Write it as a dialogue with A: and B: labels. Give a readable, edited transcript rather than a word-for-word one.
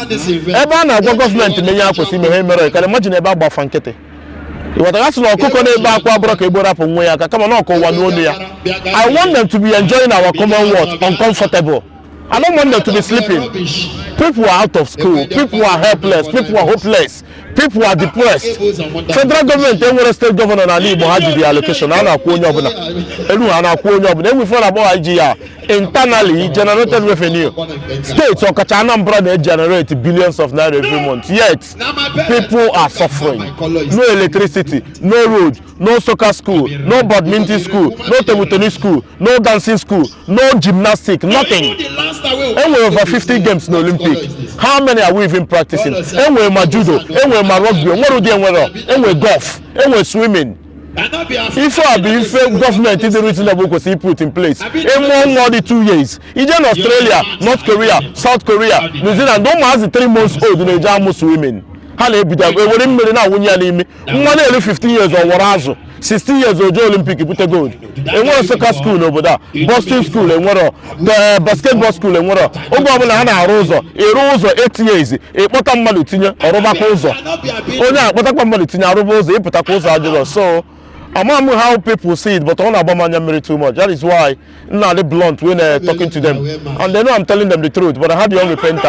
A: Ebe a na-agwa gọọmenti menye ha kwesịrị ime, ha emere. Ka imagine ebe a gbafa nkịtị. Ịghọtara? Sị na ọkụkọ na-ebe akwa abụrụ ka egbo rapụ nwa ya aka, kama na ọkụ ụwa n'olu ya. I want them to be enjoying our commonwealth uncomfortable. I don't want them to be sleeping. People are out of school, people are helpless, people are hopeless, people are depressed. Federal gọọmenti enwere state governor n'ala Igbo. Ha ji the allocation a na-akwụ onye ọbụla elu, ha na-akwụ onye ọbụla enwe ife ọ na-akpọ IGR, internally generated revenue. States, ọkacha Anambra, na-generate billions of naira every month, yet people are suffering. No electricity, no road, no soccer school, no badminton school, no table tennis school, no dancing school, no gymnastic, nothing. Enwere over 50 games na Olympic. How many are we even practicing? Enwere ma judo, enwere ma rugby, enwere ụdị, enwere, enwere golf, enwere swimming. Ife a bụ ife gọọmenti dị reasonable kwesịrị put in place. Ịmụọ nwa dị 2 years, ije na Australia, North Korea, South Korea, New Zealand, ụmụazị 3 months old na-eji amụ swimming. Ha na-ebido ewere mmiri na-awụnye ya n'imi. Nwa na-eru 15 years, ọ wọrọ azụ. 16 years, oje Olympic bute gold. Enwere soccer school n'obodo a, boxing school enwero, basketball school enwero. Oge ọbụla ha na-arụ ụzọ, ịrụ ụzọ 8 years, ịkpọta mmadụ tinye ọrụbakwa ụzọ, onye akpọtakwa mmadụ tinye arụba ụzọ, ịpụtakwa ụzọ adịrọ. So ama m how people see it, but ọ na-agba m anya mmiri too much. That is why m na-adị blunt when talking to them, and they know I'm telling them the truth, but I had the unrepentant.